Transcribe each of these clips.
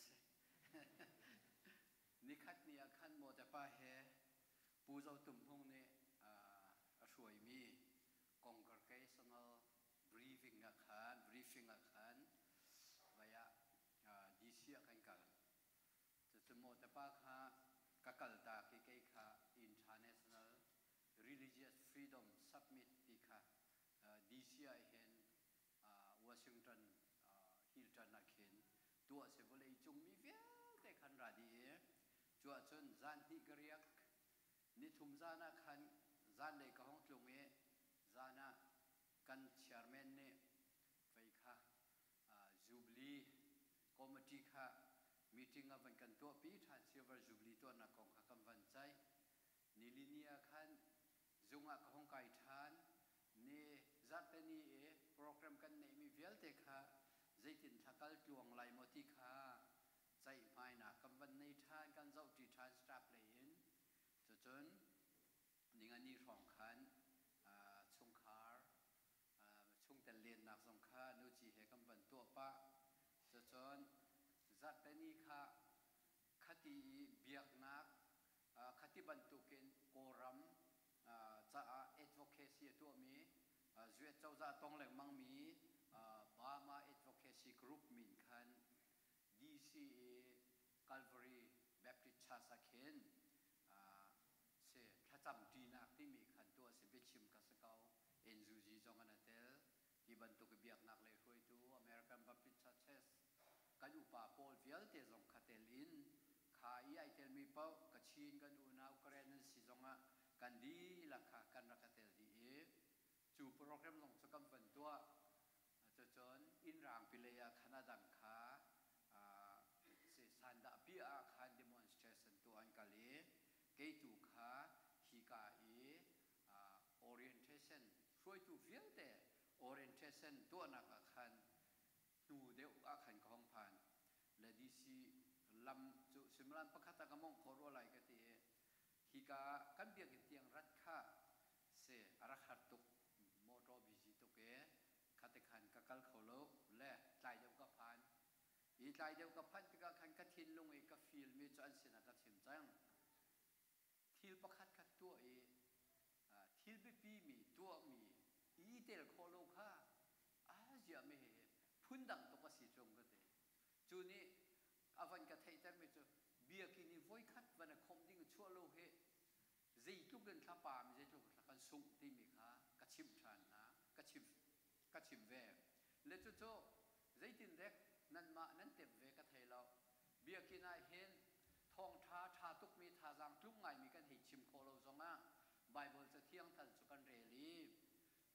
si. Nikhat ni ah khan Mawtepa he Pu Zo Tum Hmung nih a hruaimi congregational briefing ah khan briefing ah khan vai ah DC ah kan kal. Cucu Mawtepa kha ka kaltak i kei kha International Religious Freedom Summit ti kha DC ah hin Washington Hilton ah khin tuah si. Vawlei cung mi vialte khan ra dih i cu ahcun zan hnih ka riak. Nithum zan ah khan zanlei ka hong tlung i zan ah kan chairman nih vei kha Jubilee committee kha meeting a van kan tuahpi ṭhan. Silver Jubilee tuahnak kong kha kan van ceih. Nilini ah khan zung ah ka hong kai ṭhan. Ni zarhteni i program kan neihmi vialte kha zeitin thla kal tluang lai maw ti kha ceihmainak kan van nei ṭhan, kan zohṭi ṭhan staff lei in. Cucun ningani hrawng khan chungkhar chungtel lennak zong kha nuci he kan van tuah pah. Cucun zarhteni kha khati i biaknak khati bantukin Kawlram caah advocacy a tuahmi US cozah tong lengmangmi Burma Advocacy Group min khan DC i Calvary Baptist Church ah khin si thlacam ṭinak timi khan tuah si. Biachim ka si ko. NUG zong an tel ti bantuk i biaknak lei hruaitu American Baptist Churches kan upa pawl vialte zong kha tel in kha i ai telmi paoh Kachin kan unau Karen an si zongah kan dihlak kha kan rak ka tel dih i cu program zong cu kan van tuah. Cucun inn rangpi lei ah khan a dang kha si sandah bia ah khan demonstration tuah an kal i kei tu kha hika i orientation hruaitu vialte orientation tuahnak ah khan hnu deuh ah khan ka hong phan le DC lam cu suimilam pakhat ah ka mongh khawh rua lai ka ti i hika kan biakinn tiang rat kha si a rak har tuk, motor busy tuk i khate khan ka kal kho lo le tlai deuh ka phan i tlai deuh ka phanh tikah khan ka thinlung i ka feel mi cu an sinah ka chim cang. Thil pakhat khat tuah i thil biapi mi tuahmi i tel khawh lo kha a ziah mi he phundang tuk a si ṭung ka ti. Cu nih a van ka theihtermi cu biakinn i voikhat van a khawmh ding chuah lo hi zeitluk in thlapa mi zeitluk in thla kan sungh timi kha ka chimh ṭhan hna, ka chim ve. Le cucu zeitin dek nanmah nan tep ve ka thei lo. Biakinn ah hin thawngṭha ṭha tukmi thazaang tluk ngaimi kan hei chim khawh lo zongah Baibal Cathiang tal cu kan rel i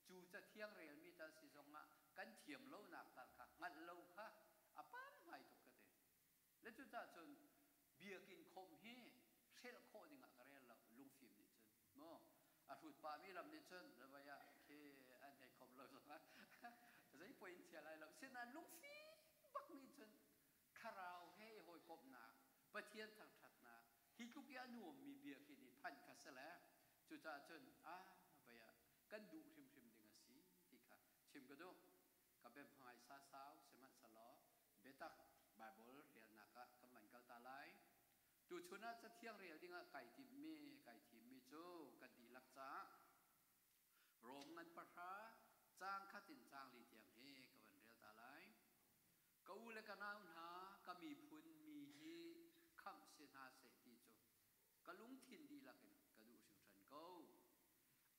cu cathiang relmi tal si zongah kan thiam lonak tal kha hngalh lo kha a pam ngai tuk ka ti. Le cucaah cun biakinn khawmh hi hrelh khawh dingah ka rel lo. Lungfim nih cun mu a hrut pahmi ram nih cun vai ah khi an hei khom lo zongah zei poi in chia lai lo. Sinain lungfim bak nih cun thlarau he i hawikomhnak, Pathian thangṭhatnak hi tluk i a nuammi biakinn i phanh kha si le cucaah cun ah vai ah kan duh hrimhrim ding a si ti kha chim ka duh. Ka biahmai sasau sihmanhsehlaw biatak Baibal relnak ah kan van kal ta lai. Tuchun ah Cathiang rel dingah kai timhmi, kai thimmi cu kan dihlak caah Rom ngan pahra caang khat in caang li tiang hi ka van rel ta lai. Ka u le ka nau hna, ka miphun mi hi khamh si hna seh ti cu ka lungthin dihlak in ka duh hringhran ko.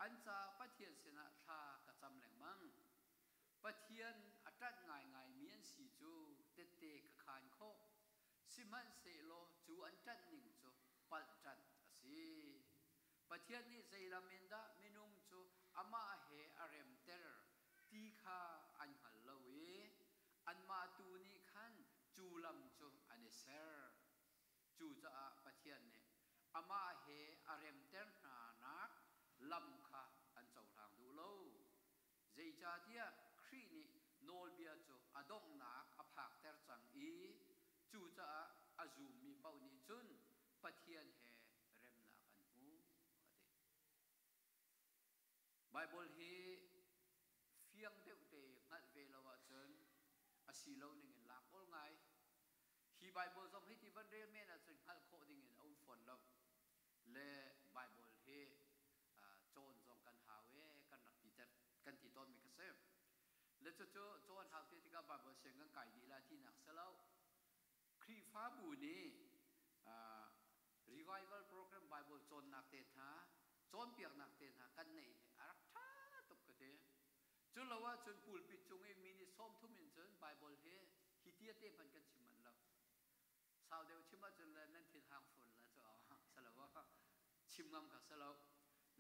An caah Pathian sinah thla ka cam lengmang. Pathian a ṭanh ngaingaimi an si cu tette ka khaan khawh. Sihmanhsehlaw cu an ṭanh ning cu palh ṭanh a si. Pathian nih zei lam in dah minung cu amah he a remter ti kha an hngal lo i anmah tu nih khan cu lam cu an i ser. Cucaah Pathian nih amah he a remter hnanak lam kha an cohlang duh lo. Zeicahtiah Khrih nih nawlbia cu a donghnak a phakter cang i cucaah a zummi paoh nih cun Pathian he remnak an hmu, a ti. Baibal hi fiang deuh te hngalh ve lo ahcun a si lo ning in lak awl ngai. Hi Hi Bible zong hi ti van rel men ahcun hngalh khawh ding in a um fawn lo. Le Bible hi cawn zong kan hau e kan rak ti kan ti tawnmi kha si. Le cucu cawn hau ti tikah Bible siang kan kai dih la tinak si lo. Khrihfabu nih revival program Bible cawnnak te hna, cawnpiaknak te hna kan neih hi a rak ṭha tuk ka ti. Cu lo ahcun pulpit cung i minute 30 in cun Bible hi hi tia te hmanh kan chim manh lo. Sau deuh chim ahcun le nan thin hang fun la cu salo chim ngam kha salo.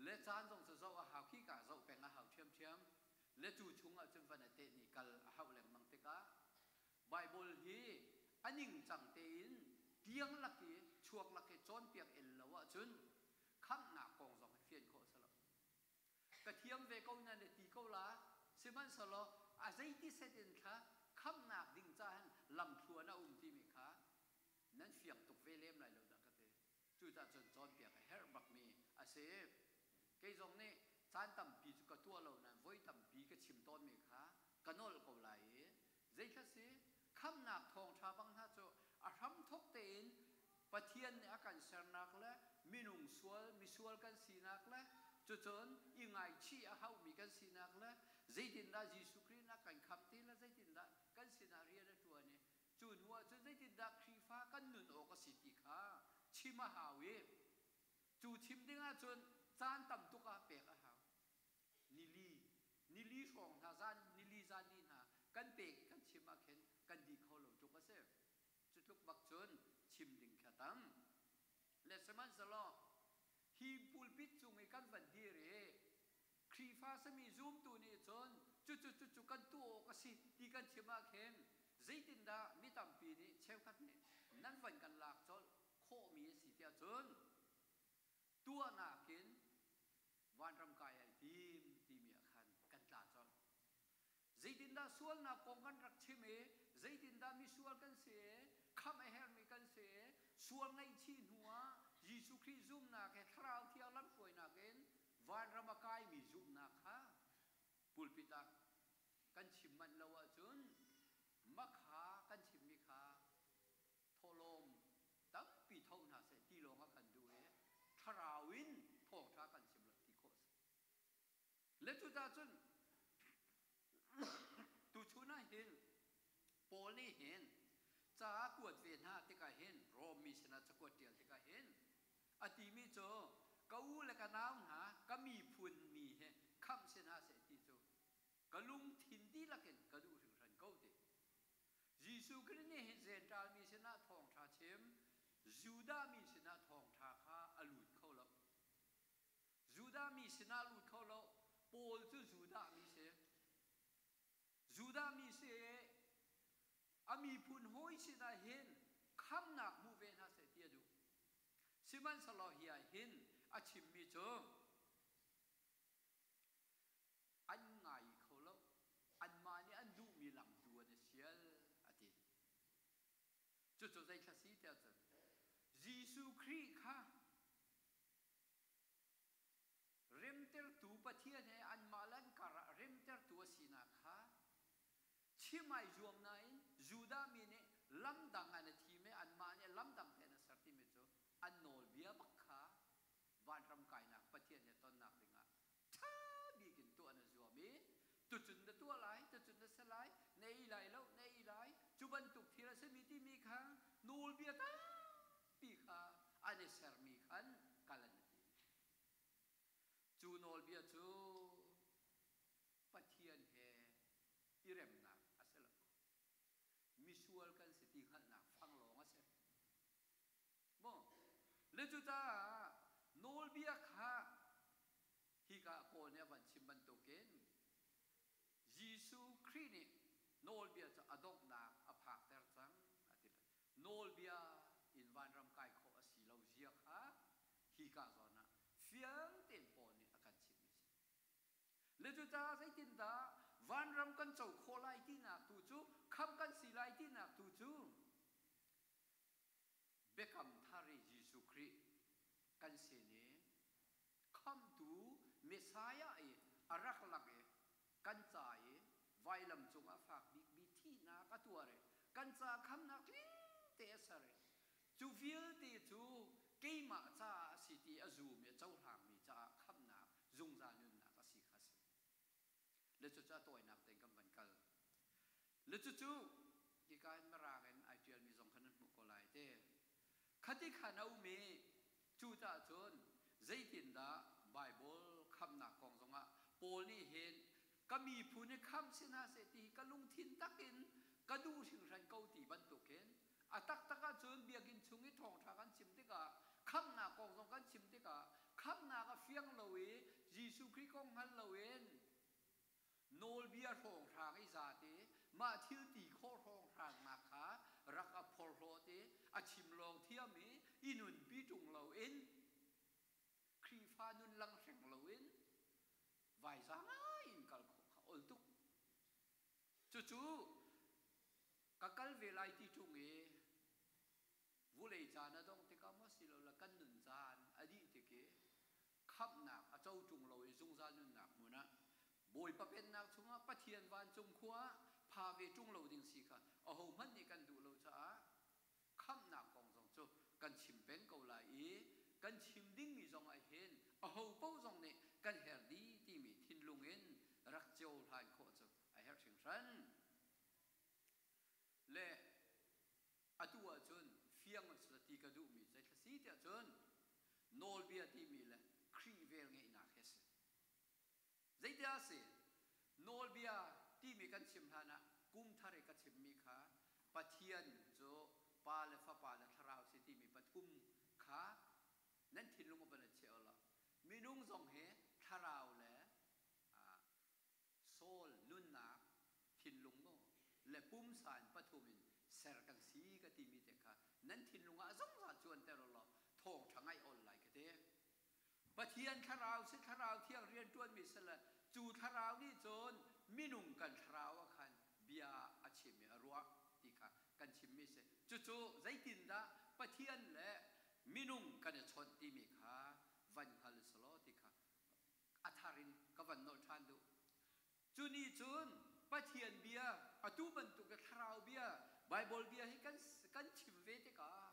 Le caan zong cu zoh a hau khi ka zoh peng a hau ṭhiamṭhiam. Le cu chung ahcun van a te ni kal a hauh lengmang tikah Bible hi a ningcang tein tiang lak i chuak lak i cawnpiak el lo ahcun khamhnak kong zong hi fian khawh a si lo. Ka thiam ve ko na na ti ko la, sihmanhsehlaw a zeiti set in thla khamhnak ding ca hin lamthluan a um timi kha nan fiang tuk ve lem lai lo dah ka ti. Cucaah cun cawnpiak a herh bakmi a si. Kei zong nih caan tampi cu ka tuah lo nain voi tampi ka chim tawnmi kha ka nolh ko lai i zeithla si khamhnak thawngṭha bang hna cu a hramthawk tein Pathian nih a kan sernak le minung sual misual kan sinak le cucun i ngaichih a haumi kan sinak le zeitindah Jesuh Khrih nih a kan khamh ti le zeitindah kan sinah rian a ṭuan i cu hnu ah cun zeitindah Khrihfa kan nun awk a si ti kha chim a hau i cu chim ding ahcun caan tam tuk ah pek a hau. Nili, nili hrawng hna zan, nili zan ni hna kan pek kan chim ah khin kan dih kho lo tluk a si. Cu tluk bak cun chim ding kha tam. Le sihmanhsehlaw hi pulpit cung i kan van dir i Khrihfa sami zumtu nih cun cucu cucu kan tuah awk a si ti kan chim ah khin zeitindah mi tampi nih cheukhat nih nan van kan lak colh khawhmi a si tiah cun tuahnak in vanram kai ai tim timi ah khan kan tla colh. Zeitindah sualnak kong kan rak chim i zeitindah misual kan si i khamh a herhmi kan si i sual ngaihchih hnu ah Jesuh Khrih zumhnak he Thlarau Thiang lamhruainak in vanram a kaimi zumhnak kha pulpit ah kan chim manh lo ahcun makha kan chimmi kha thawhlawm tampi tho hna seh ti lawng a kan duh i thlarau in thawngṭha kan chim lo ti khawh a si. Le cucaah cun tuchun ah hin Paul nih hin ca a kuat ve hna tikah hin Rom mi sinah cakuat ṭial tikah hin a timi cu ka u le ka nau hna ka miphun mi he khamh si hna seh ti cu ka lungthin dihlak in ka duh hringhran ko ti. Jesuh Khrih nih hin Jentail mi sinah thawngṭha chim, Judah mi sinah thawngṭha kha a lut kho lo. Judah mi sinah lut kho lo. Paul cu Judah mi si. Judah mi si a miphun hawi sinah hin khamnak hmu ve hna seh ti a duh. Sihmanhsehlaw hi ah hin a chimmi cu an ngai kho lo. Anmah nih an duhmi lam tu an i sial a ti. Cucu zeithla si tiah cun Jesuh Khrih kha remtertu Pathian he anmah le an karah remtertu a sinak kha chim ai zuam nain Judah mi nih lamdang an i thim i anmah nih lamdang tein a ser timi cu an nawlbia bak kha vanram kainak Pathian he tonnak dingah ṭha bik in tuah na zuam i tucun na tuah lai, tucun na si lai, na ei lai lo, na ei lai, cu bantuk thil a simi timi kha nawlbia tampi kha an i sermi khan kal an i tim. Cu nawlbia cu Pathian he i remnak a si lo. Misual kan si ti hngalhnak fang lawng a si. Maw? Le cucaah nawlbia kha hika Paul nih a van chim bantukin Jesuh Khrih nih nawlbia cu a donghnak a phakter cang a ti. Nawlbia in vanram kai khawh a si lo zia kha hika zawn ah fiang tein Paul nih a kan chimhmi a si. Le cucaah zeitindah vanram kan co khawh lai tinak tu cu khamh kan si lai tinak tu cu Biakam thar i Jesuh Khrih kan sin i khamhtu Messiah i a rak lak i kan ca i vailam cungah fak bikmi thihnak a tuar i kan ca khamnak tling Te a ser i cu vialte cu keimah caah a si ti a zum i a cohlangmi caah khamhnak zungzal nunnak a si kha a si. Le cucu a tawinak tein kan van kal. Le cucu hika in Mirang in ai ṭialmi zong kha nan hmuh ko lai te. Khati khan a um i cu tah cun zeitindah Baibal khamhnak kong zongah Paul nih hin ka miphun hi khamh si hna seh ti hi ka lungthin takin ka duh hringhran ko ti bantukin a taktak ahcun biakinn chung i thawngṭha kan chim tikah khamhnak kong zong kan chim tikah khamhnak a fiang lo i Jesuh Khrih kong hngal loin nawlbia hrawnghrang i zate mah thil ti khawh hrawnghrangnak kha rak a phorhlawt i a chim lawng thiam i i nunpi ṭung loin Khrihfa nun langhreng loin vaiza ngai in kal khawh kha ol tuk. Cucu ka kal ve lai ti ṭung i vulei caan a dongh tikah maw silole kan nun caan a dih tik i khamhnak a co ṭung lo i zungzal nunnak hmun ah Bawipa pennak chungah Pathian vancung khua ah pha ve ṭung lo ding si kha ahohmanh nih kan duh lo caah khamhnak kong zong cu kan chim peng ko lai i kan chim dingmi zong ah hin aho paoh zong nih kan herh dih timi thinlung in rak cohlan khawh cu a herh hringhran. Le atu ahcun fiang ti ka duhmi zeithla si tiah cun nawlbia timi le Khrih velngeihnak hi a si. Zeitiah a si? Nawlbia timi kan chim hlanah kum thar i ka chimmi kha Pathian cu Pa le Fapa le Thlarau si timi pathum kha nan thinlung ah van i chiah u law minung zong hi thlarau le soul nunnak thinlung mu le pumsa in pathum in ser kan si ka timi te kha nan thinlung ah zungzal cuanter u law thawngṭha ngaih ol lai ka ti. Pathian thlarau si thlarau thiang rian ṭuanmi si le cu thlarau nih cun minung kan thlarau ah khan bia a chim i a ruah ti kha kan chimmi si. Cucu zeitindah Pathian le minung kan i chawnh timi kha van hngal selaw ti kha a thar in ka van nolh ṭhan duh. Cu nih cun Pathian bia, atu bantuk i thlarau bia, Baibal bia hi kan, kan chim ve tikah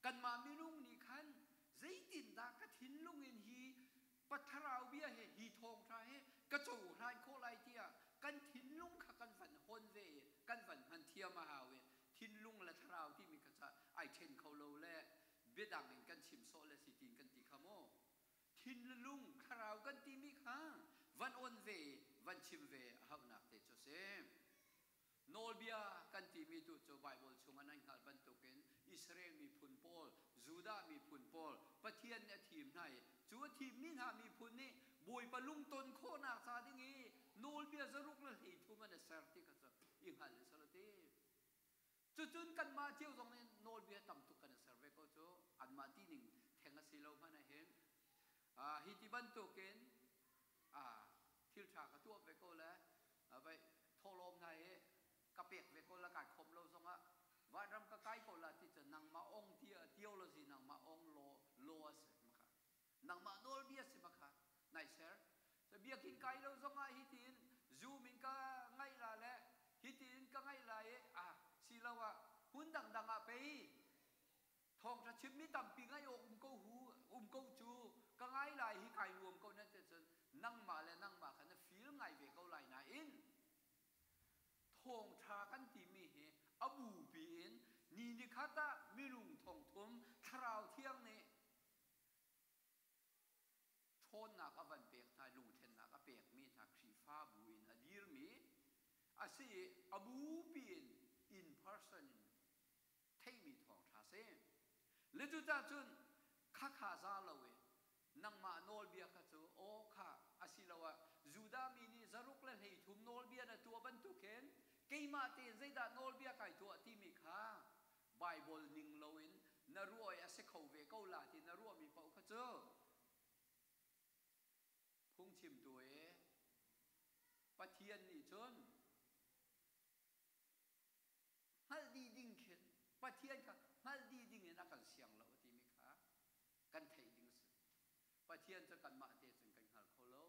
kanmah minung nih khan zeitindah ka thinlung in hi thlarau bia he hi thawngṭha he ka cohlan khawh lai tiah kan thinlung kha kan van hon ve i kan van hman thiam a hau i thinlung le thlarau timi kha ca ai ṭhen kho lo le biadang in kan chim sawh le si tiin kan ti kha maw thinlung thlarau kan timi kha van on ve van chim ve a hauhnak te cu si. Nawlbia kan timi tu cu Baibal chungah nan hngalh bantukin Israel miphun pawl, Judah miphun pawl Pathian nih a thim hna i cu a thimmi hna miphun nih Bawipa lungton khawhnak ca ding i nawlbia zaruk le 13 an i ser ti kha cu i hngal in sal ti. Cucun kanmah cio zong nih nawlbia tam tuk kan i ser ve ko cu anmah tining theng a si lo hmanh ah hin hi ti bantukin thil ṭha ka tuah ve ko le vai thawhlawm hna hi ka pek ve ko la kai khom lo zongah vanram ka kai ko la ti cun nangmah ong theology nangmah ong law law a si makha nangmah nawlbia si makha nai ser so biakinn kai lo zongah hi tiin zoom in ka ngaih la le hi tiin ka ngaih la i ah silo ah hmun dangdang ah pei thawngṭha chimmi tampi ngaih awk um ko hu um ko cu ka ngai lai hi kai nuam ko nan ti cun nangmah le nangmah kha na feel ngai ve ko lai nain thawngṭha kan timi hi a bupi in ni nikhat ah minung thongthum thlarau thiang nih ṭhawnnak a van pek hna lungthlennak a pekmi hna Khrihfabu in a dirmi a si i a bupi in in person in theihmi thawngṭha si. Le cucah cun khakha za lo i nangmah nawlbia kha cu aw kha asiloah Judah mi nih zaruk le 13 nawlbia na tuah bantukin keimah tein zeidah nawlbia kai tuah timi kha Baibal ning loin na ruah i a si kho ve ko la ti na ruahmi paoh kha cu phungchimtu i Pathian nih cun hngalh dih ding khin Pathian kha hngalh dih ding in a kan siang lo a timi kha kan theih ding a si. Pathian cu kanmah te cun kan hngal kho lo.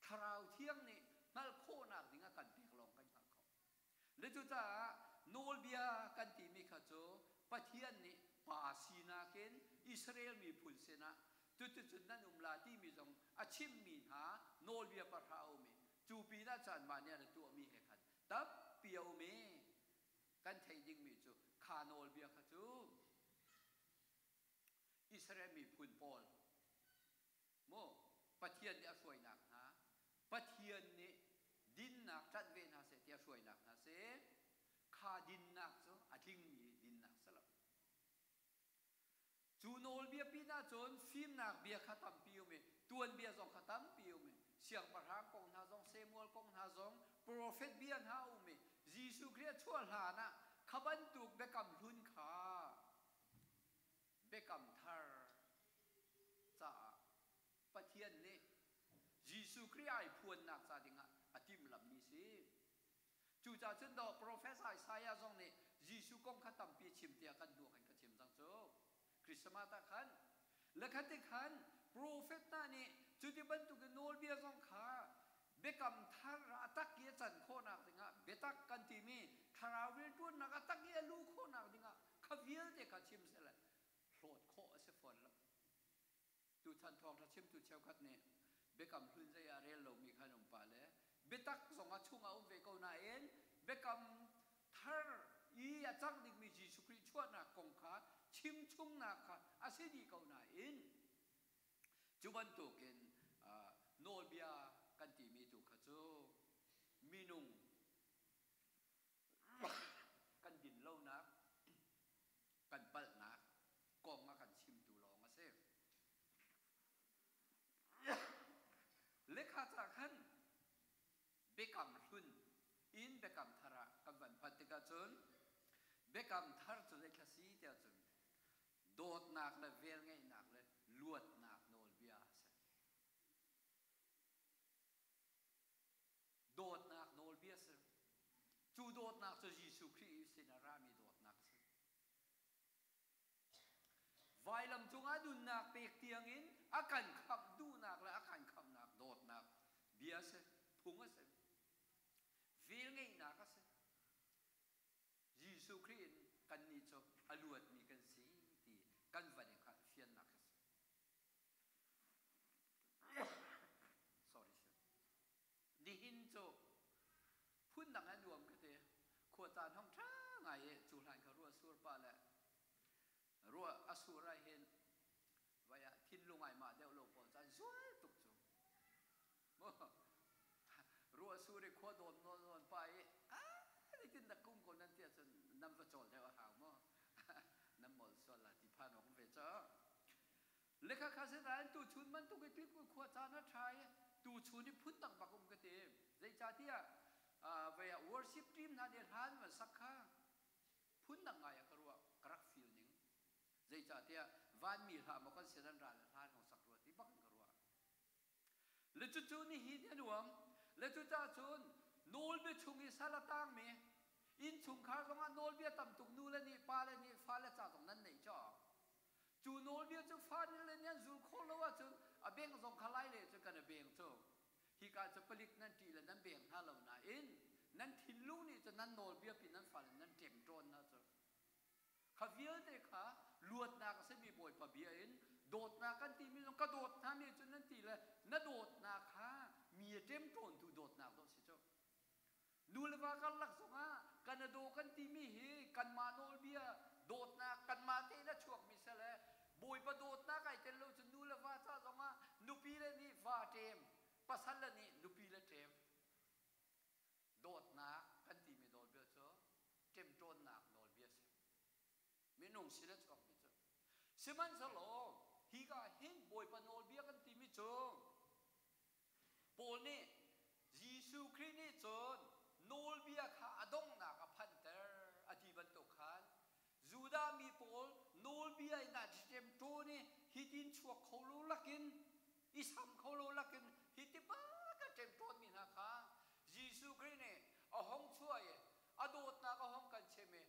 Thlarau Thiang nih hngalh khawhnak ding a kan pek lawng kan hngalh kho. Le cucaah nawlbia kan timi kha cu Pathian nih pa sinak in Israel miphun sinah cuticun nan um la timi zong a chimmi hna nawlbia pahra a um i cu pinah caan mah nih an tuahmi he khan tampi a um i kan theih dingmi cu kha nawlbia kha cu Israel miphun pawl mu Pathian nih a hruainak hna, Pathian nih dinnak ṭanh ve hna seh tiah hruainak hna seh, kha dinnak cu a tlingmi dinnak si lo. Cu nawlbia pinah cun fimnak bia kha tampi um i tuanbia zong kha tampi um i siangpahrang kong hna zong, Samuel kong hna zong, profet bia hna um i Jesuh Khrih a chuah hlan ah kha bantuk biakam hlun kha Biakam Thar caah Pathian nih Jesuh Khrih ai phuannak ca dingah a timhlamhmi si. Cucaah cun dawh Professor Isaiah zong nih Jesuh kong kha tampi a chim tiah kan hnu ah khan ka chim cang cu. Christmas ah khan le khat khan profet hna nih cuti bantukin nawlbia zong kha biakam thar a tak i a can khawhnak dingah biatak kan timi thlarau rianṭuannak a tak i a luh khawhnak dingah kha vialte kha chim seh hlawt khawh a si fawn lo. Tuchan thawngṭha chimtu cheukhat nih biakam hlun zei ah rel lomi kha an um pah le biatak zong a chung ah um ve ko nain biakam thar i a cang dingmi Jesuh Khrih chuahnak kong kha chimchungnak kha a si dih ko nain cu bantukin nawlbia kan timi tu kha cu minung kan din lonak kan palhnak kong a kan chimtu lawng a si. Lekha ca khan biakam hlun in biakam thar ah kan van phanh tikah cun biakam thar cu zeithla si tiah cun dawtnak le velngeihnak le luatnak nawlbia a si. Dawtnak nawlbia si. Cu dawtnak cu Jesuh Khrih sin a rami dawtnak a si. Vailam cungah nunnak pek tiangin a kan khamh duhnak le a kan khamhnak dawtnak bia a si, phung a si. Velngeihnak a si. Jesuh Khrih in kannih cu a luatmi kan si ti kan van i hngalh fiannak a si. Sorry sir. Nihin cu phundang a nuam ka ti. Khua caan hong ṭha ngai i cu hlan kha ruah sur pah le ruah a sur ah hin vai ah thinlung ai mah deuh lo pawl caan zual tuk cu. Ruah sur i khua dawn nawn nawn pa i ah zeitin dah kum ko nan ti ahcun nan va cawl deuh a hau maw? Nan molh sual la ti phan awk ve caw. Lekha kha sinain tuchun bantuk i tlik khua caan a ṭha i tuchun i phun dang bak um ka ti. Zeicahtiah vei ah worship team hna nih hlan van sak kha phun dang ngai ah ka ruah, ka rak feel ning. Zeicahtiah vanmi hlah maw kan sin an ra le hlan hong sak rua ti bak in ka ruah. Le cucu nihin a nuam. Le cucaah cun nawlbia chung i sal a tangmi innchungkhar zongah nawlbia tam tuk nu le nih pa le nih fale ca zong nan neih caw. Cu nawlbia cu fale le nih an zul khawh lo ahcun a beng zong kha lai le cu kan a beng cu. Hika cu palik nan ṭih le nan beng hna lo nain nan thinlung nih cun nan nawlbia pi nan fale nan ṭemṭawn hna cu. Kha vialte kha luatnak a simi Bawipa bia in dawtnak kan timi zong ka dawt hna mi cu nan ti le na dawtnak kha mi a ṭemṭawntu dawtnak dawh si cu. Nu le va karlak zongah kan a daw kan timi hi kanmah nawlbia dawtnak kanmah tein a chuakmi si le Bawipa dawtnak ai tel lo cun nu le va ca zongah nupi le nih va ṭem, pasal le nih nupi le ṭem. Dawtnak kan timi nawlbia cu ṭemṭawnnak nawlbia a si. Minung sin a chuakmi cu. Sihmanhsehlaw hika hin Bawipa nawlbia kan timi cu Paul nih Jesuh Khrih nih cun nawlbia kha a donghnak a phanter a ti bantuk khan Judah mi pawl nawlbia in a ṭemṭawn i hitin chuak kho lo lakin i sam kho lo lakin hiti bak a ṭemṭawnmi hna kha Jesuh Khrih nih a hung chuah i a dawtnak a hung kan chim i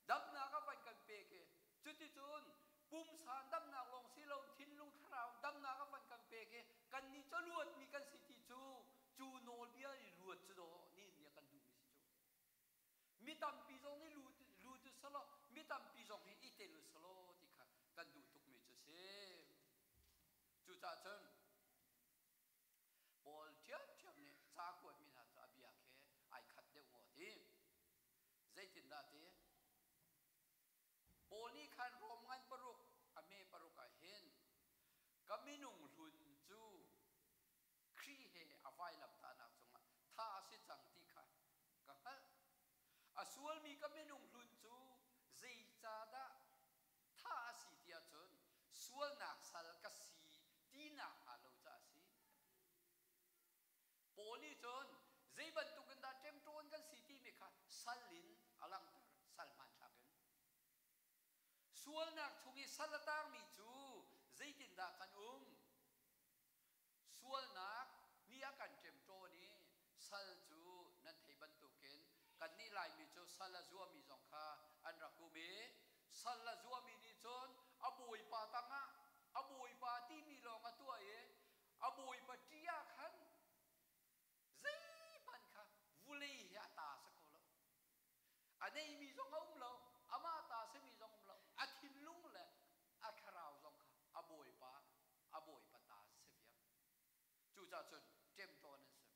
damnak a van kan pek i cuticun pumsa damnak lawng si lo thinlung thlarau damnak a van kan pek i kannih cu luatmi kan si ti cu cu nawlbia i luat cu dawh ni nih a kan duhmi si cu. Mi tampi zong nih lu cu selaw mi tampi zong hi i Cucaah cun Paul ṭhiamṭhiam nih ca kuatmi hna cu a bia khi ai khat deuh ngawt i zeitindah ti Paul nih khan Rom ngan paruk a me paruk ah hin ka minung hlun cu Khrih he a vailamtahnak cungah thah a si cang ti kha ka hngalh. A sualmi ka minung hlun cu zeicahdah thah a si ti ahcun sualnak sal ka si tinak hnga lo caah a si. Paul nih cun zei bantuk in dah ṭemṭawn kan si timi kha sal in a langhter, sal hmanthlak in. Sualnak chung i sal a tangmi cu zeitindah kan um? Sualnak nih a kan ṭemṭawn i sal cu nan theih bantukin kannih Laimi cu sal a zuami zong kha an rak um i sal a zuami nih cun a bawipa tangah a bawipa timi lawng a tuah i a bawipa ṭih ah khan zeihmanh kha vulei hi a ta a si kho lo. A neimi zong a um lo, amah ta a simi zong um lo, a thinlung le a thlarau zong kha a bawipa a bawipa ta an si viar. Cucaah cun ṭemṭawn an si.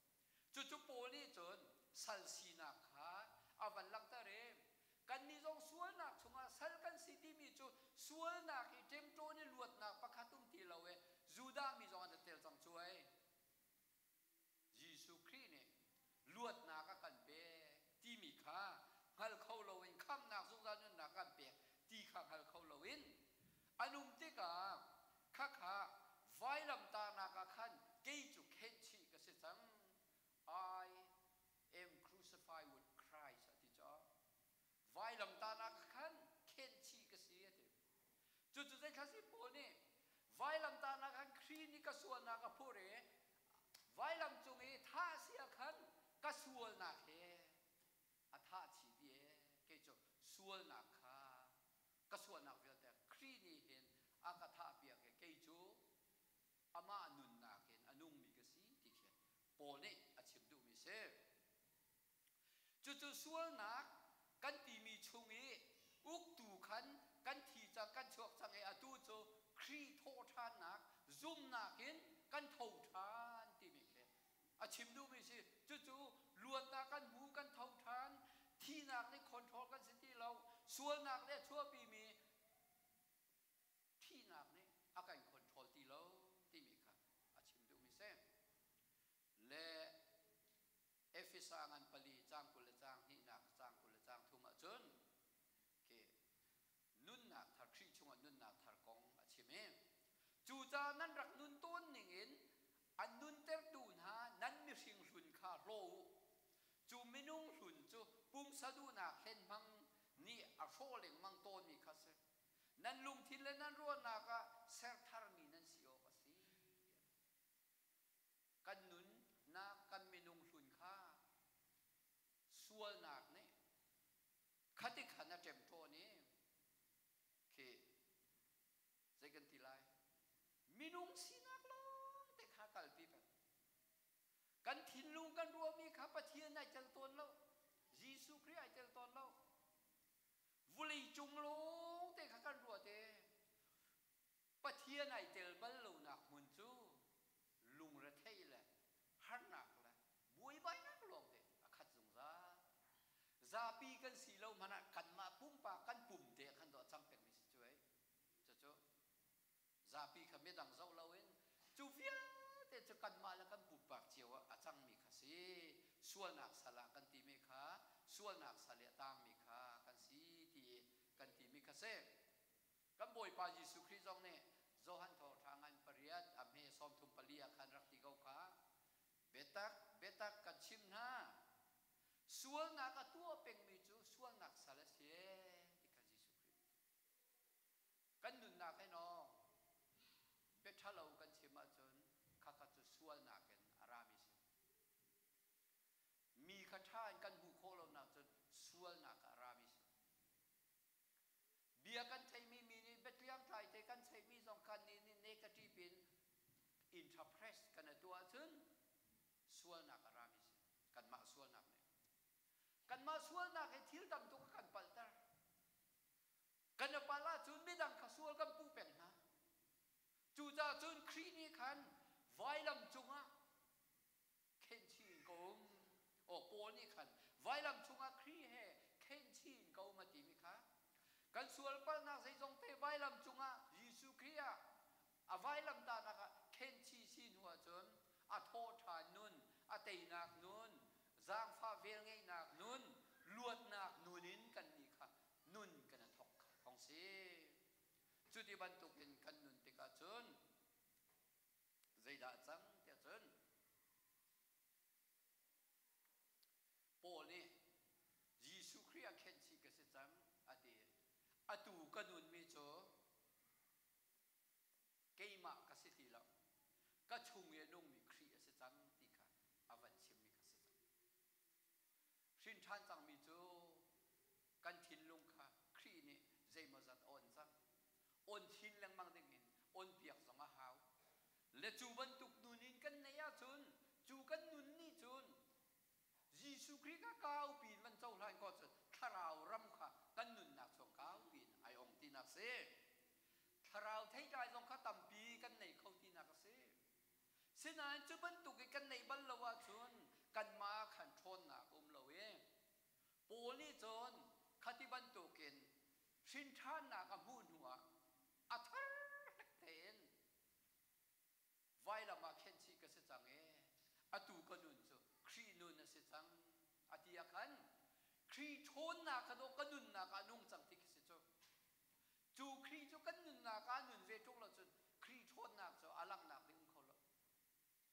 Cucu Paul nih cun sal sinak kha a van langhter i kannih zong sualnak chungah sal kan si timi cu sualnak i ṭemṭawn i luatnak pakhat um ti lo i Judah mi zong an i tel cang cu ei. Jesuh Khrih nih luatnak a kan pek timi kha hngal kho loin khamhnak zungzal nunnak a kan pek ti kha hngal kho loin an um tikah khakha vailamtahnak ah khan kei cu khenhchih ka si cang. I am crucified with Christ a ti caah vailamtahnak ah khan khenhchih ka si a ti. Cucu zeithla si Paul nih vailamtahnak khan Khrih nih ka sualnak a phur i vailam cung i thah si ah khan ka sualnak he a thah chih dih ee kei cu sualnak kha ka sualnak vialte Khrih nih hin a ka thah piak i kei cu amah nunnak in a nungmi ka si ti khi Paul nih a chim duhmi si. Cucu sualnak kan timi chung i uktu khan kan thi cang, kan chuak cang i atu cu Khrih thawhṭhannak zumhnak in kan tho ṭhan timi khi a chim duhmi si. Cucu luatnak kan hmu, kan tho ṭhan, thihnak nih control kan si ti lo, sualnak nih a chuahpimi thihnak nih a kan control ti lo timi kha a chim duhmi si. Le Efesa ngan pali caang 20 le caang hnihnak caang 20 le caang thum ahcun khi nunnak thar Khrih chungah nunnak thar kong a chim i cucaah nan rak nun tawn ningin an nuntertu hna nan mihring hlun kha hlaw u. Cu minung hlun cu pumsa duhnak hlenhmang nih a hrawh lengmang tawnmi kha si. Nan lungthin le nan ruahnak ah ser tharmi nan si awk a si. Kan nunnak kan minung hlun kha sualnak nih khati khan a ṭemṭawn i khi zei kan ti lai minung sinak lawng te kha kalpi peng. Kan thinlung kan ruahmi kha Pathian ai tel tawn lo, Jesuh Khrih ai tel tawn lo. Vulei cung lawng te kha kan ruah te. Pathian ai tel bal lonak hmun cu lungretheih le harnak le buaibainak lawngte a khat zungzal. Zapi kan si lo hmanh ah kanmah pumpak kan pum te khan dawh a cang pengmi si cu ei. Cucu zapi kha midang zoh loin cu vialte cu kanmah le kan pumpak cio ah a cangmi kha si. Sualnak sal ah kan timi kha sualnak sal i a tangmi kha kan si ti kan timi kha si. Kan Bawipa Jesuh Khrih zong nih Johan thawngṭha ngan pariat a hme 34 ah khan rak ti ko kha. Biatak, biatak kan chimh hna. Sualnak a tuah pengmi cu sualnak sal a si ti kha Jesuh Khrih. Kan nunnak he no bia ṭhalo kan chim ahcun khakha cu sualnak in a rami si. Mi kha ṭha in kan hmuh khawh lonak cun sualnak ah a rami si. Bia kan theihmi mi nih biatliangtlai te kan theihmi zong kha nih nih negative in interpret kan i tuah ahcun sualnak a rami si. Kanmah sualnak nih. Kanmah sualnak hi thil tam tuk a kan palhter. Kan i palh ahcun midang kha sual kan puh peng hna. Cucaah cun Khrih nih khan vailam cungah khenhchih in ka um. Aw Paul nih khan vailam cungah Khrih he khenhchih in ka um a timi kha kan sual palhnak zeizong te vailam cungah Jesuh Khrih ah a vailam tahnak ah khenhchih si hnu ahcun a thawhṭhan nun, a teinak nun, zaangfah velngeihnak nun, luatnak nun in kannih kha nun kan i thawk kha thawng si. Cuti bantukin kan nun tikah cun zeidah a cang tiah cun Paul nih Jesuh Khrih ah khenhchih ka si cang a ti. Atu ka nunmi cu keimah ka si ti lo. Ka chung i a nungmi Khrih a si cang ti kha a van chimmi kha si cang. Hrin ṭhan cangmi cu kan thinlung kha Khrih nih zeimawzat a on cang. On chin lengmang dingin on piak zong a hau. Le cu bantuk nun in kan neih ahcun cu kan nun nih cun Jesuh Khrih kha kaupi in van cohlan ko cun thlarau ram kha kan nunnak chung kaupi in ai ong tinak si. Thlarau theitlai zong kha tampi kan nei kho tinak a si. Sinain cu bantuk i kan neih bal lo ahcun kanmah khan ṭhawnnak a um lo i Paul nih cun khati bantukin hrinṭhannak a hmuh hnuah a thar hlek tein vailam ah khenhchih ka si cang i atu ka nun cu Khrih nun a si cang a ti ah khan Khrih ṭhawnnak kha dawh ka nunnak ah a nung cang ti khi si cu. Cu Khrih cu kan nunnak ah nun ve ṭung lo cun Khrih ṭhawnnak cu a langhnak ding um kho lo.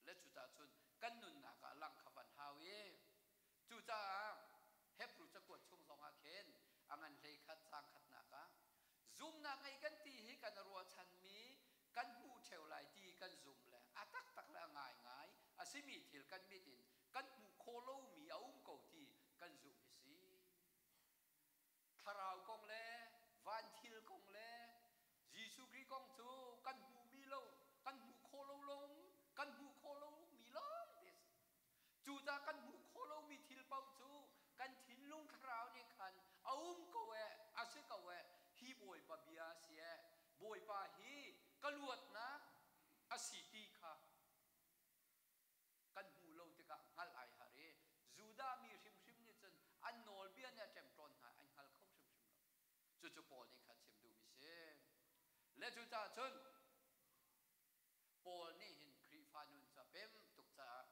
Le cucaah cun kan nunnak ah langh kha van hau i cucaah Hebru cakuat chung zongah khin a ngan hlei khat caang khatnak ah zumnak ngei kan ti hi kan ruahchanmi kan hmuh ṭheo lai ti kan zum le a taktak le a ngaingai a simi thil kan mit in kan hmuh khawh lomi a um ko ti kan zumh hi si. Thlarau kong le van thil kong le Jesuh Khrih kong cu kan hmuhmi lo, kan hmuh khawh lo lawng, kan hmuh khawh lomi lawng te a si. Cucaah kan hmuh khawh lomi thil paoh cu kan thinlung thlarau nih khan a um ko eh, a si ko eh, hi Bawipa bia a si eh, Bawipa hi ka luatnak a si ti kha kan hmuh lo tikah hngalh ai har i Judah mi hrimhrim nih cun an nawlbia nih a ṭemṭawn hna an hngal kho hrimhrim lo. Cucu Paul nih khan chim duhmi si. Le cucaah cun Paul nih hin Khrihfa nun cu a pem tuk caah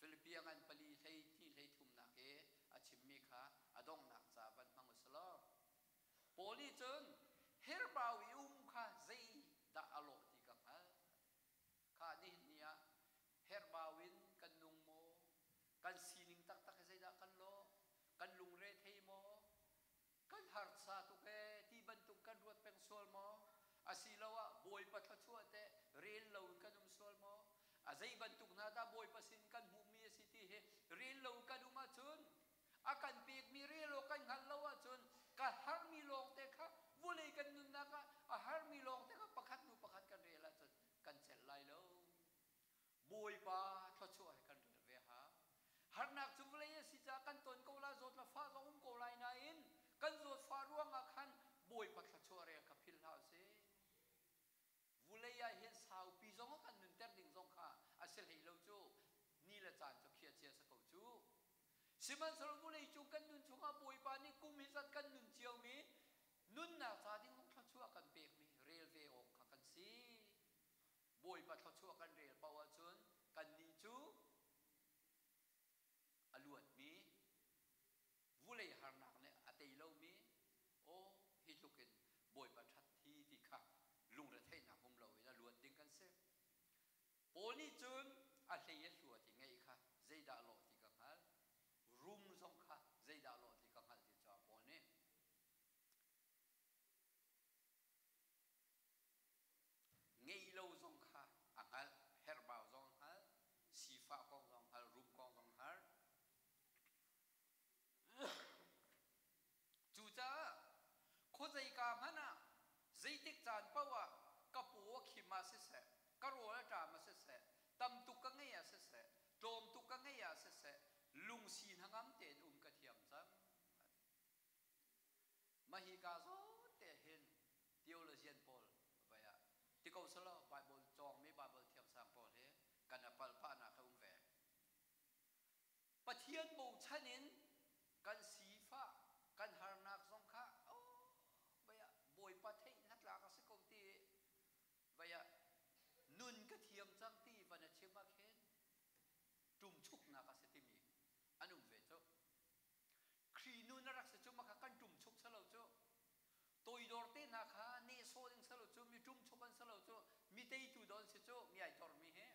Filipia ngan pali hlei hnih hlei thumnak i a chimmi kha a donghnak ca van hmang u selaw Paul nih cun herbau i um kha zeidah a lawh ti ka hngalh. Kha nihin ni ah herhbau in kan nung maw? Kan sining taktak hi zeidah kan lawh? Kan lungre thei maw? Kan harsa tuk ee ti bantuk kan ruat peng sual maw? Asiloah Bawipa thluachuah teh rel lo in kan um sual maw? A zei bantuk hna dah Bawipa sin kan hmuhmi a si ti hi rel lo kan um ahcun a kan pekmi rel awk kan hngalh lo ahcun ka harmi lawngte kha vulei kan nunnak ah a harmi lawngte kha pakhat hnu pakhat kan rel ahcun kan celh lai lo. Bawipa thluachuah he kan rel ve hau. Harnak cu vawlei a si caah kan ton ko lai, zawt le fah zong um ko lai nain kan zawtfah ruangah khan Bawipa thluachuah rel kha philh hlah usih. Vulei ah hin saupi zong a kan nunter ding zong kha a si hlei lo cu ni le caan cu khiah cia si ko cu. Sihmanhsehlaw vulei cung kan nun chungah Bawipa nih kum hi zat kan nun ciomi nunnak ca ding zong thluachuah kan pekmi rel ve awk kha kan si. Bawipa thluachuah kan rel paoh ahcun kannih cu a luatmi vulei harnak nih a tei lomi aw hi tluk in Bawipa ṭhat hi ti kha lungretheihnak um loin a luat ding kan si. Paul nih cun a hlei a hluat i ngeih kha zeidah lawh ti ka hngalh, rum zong kha zeidah lawh ti ka hngalh ti caah Paul nih ngeih lo zong kha a hngalh, herhbau zong a hngalh, sifah kong zong a hngalh, rum kong zong a hngalh. Cucaah khuazeika hmanh ah zeitik caan paoh ah ka paw a khim ah siseh, ka rawl a ṭam ah siseh, tam tuk ka ngeih ah siseh, tlawm tuk ka ngeih ah siseh, lungsi hnangam tein um ka thiam cang. Mah hika zawn te hin theologian pawl vai ah ti ko selaw Bible. palh pahnak a um ve. Pathian bochan in kan sifah, kan harnak zong kha oh vei ah Bawipa theih hnatlak a si ko ti vei ah nun ka thiam cang ti van a chim ah khin ṭumchuknak a si timi an um ve cu. Khrih nun a rak si cu maka kan ṭumchuk salo cu. Toidor te hna kha nehsawh ding salo cu, mi ṭumchuk an salo cu, mi teitu don si cu, mi ai tormi he.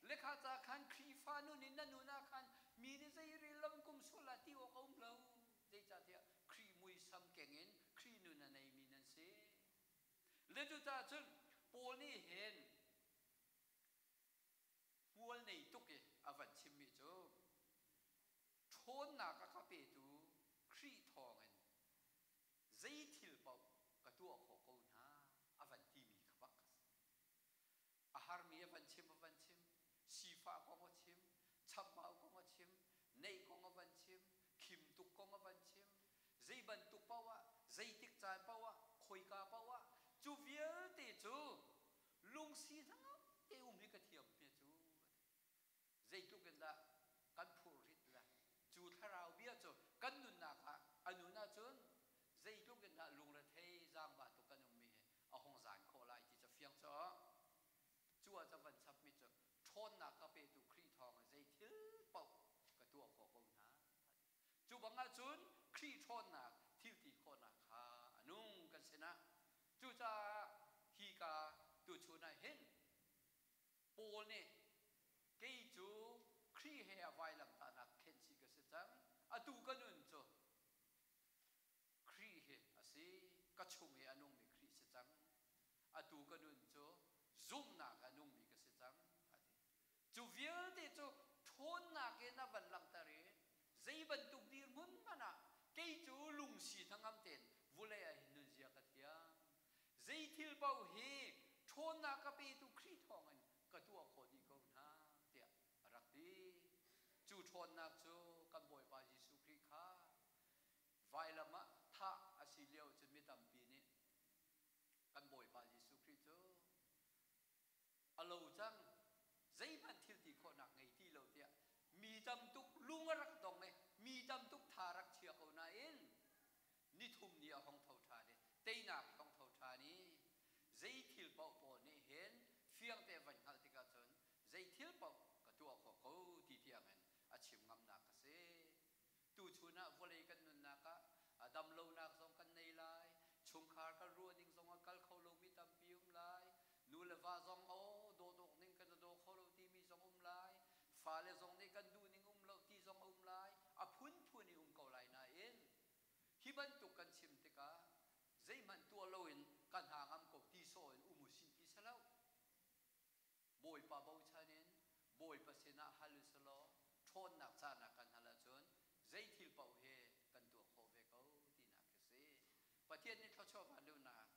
Lekha ca khan Khrihfa nun in na nun ah khan mi nih zei rel lo in kum sual ah ti awk a um lo. Zeicahtiah Khrih muisam keng in Khrih nun a neimi nan si. Le cucaah cun Paul nih hin hmual nei tuk i a van chimmi cu ṭhawnnak a ka petu Khrih thawngin zei thil paoh ka tuah khawh ko hna a van timi kha bak a si. A harmi a van chim a van chim, sifah kong a chim, chambau kong a chim, neih kong a van chim, khim tuk kong a van chim, zei bantuk paoh ah, zeitik caan paoh ah, khoika paoh ah, cu vialte cu lungsi hnangam te um hi ka thiam hme cu. Zeitluk in dah kan phurrit le cu thlarau bia cu kan nunnak ah a nun ahcun zeitluk in dah lungrethei zaangba tuk kan ummi hi a hung zan khawh lai ti cu fiang cu cu ah ca van chapmi cu ṭhawnnak ka petu Khrih thawng in zei thil paoh ka tuah khawh ko hna. Cu bang ahcun Khrih ṭhawnnak thil ti khawhnak kha a nung kan sinah. Cucaah hi ka tuchun ah hin Paul nih kei cu Khrih he a vailamtahnak khenhchih ka si cang. Atu ka nun cu Khrih hi a si. Ka chung i a nungmi Khrih si cang. Atu ka nun cu zumhnak a nungmi ka si cang, a ti. Cu vialte cu ṭhawnnak in a van langhter i zei bantuk dirhmun hmanh ah kei cu lungsi hnangam tein vulei ah hin nunzia ka thiam. Zei thil paoh hi ṭhawnnak ka petu Khrih thawngin ka tuah khawh dih ko hna, tiah a rak ti. Cu ṭhawnnak cu kan Bawipa Jesuh Khrih kha vailam ah thah a si lio cun mi tampi nih kan Bawipa Jesuh Khrih cu a lo cang, zeihmanh thil ti khawhnak ngei ti lo tiah mi tam tuk lung a rak dong i mi tam tuk tha rak chia ko nain nithum ni a hong tho ṭhan i teinak i hong tho ṭhan i zei thil paoh pawl nih hin fiangte van hngalh tikah cun zei thil paoh ka tuah khawh ko ti tiangin a chim ngamnak a si. Tuchun ah vawlei kan nunnak ah damlonak zong kan nei lai, chungkhar kan ruah ning zong a kal kho lomi tampi um lai, nu le va zong aw dawdawk ning kan daw kho lo timi zong um lai, fale zong nih kan duh ning um lo ti zong a um lai, a phunphun i um ko lai nain hi bantuk kan chim tikah zeihmanh tuah loin ka hna ngam ko ti sawh in um usih ti si lo. Bawipa bochan in Bawipa sinah hal usulaw ṭhawnnak cahnak kan hal ahcun zei thil paoh hi kan tuah khawh ve ko tinak khi si. Pathian nih thluachuah vanluhnak.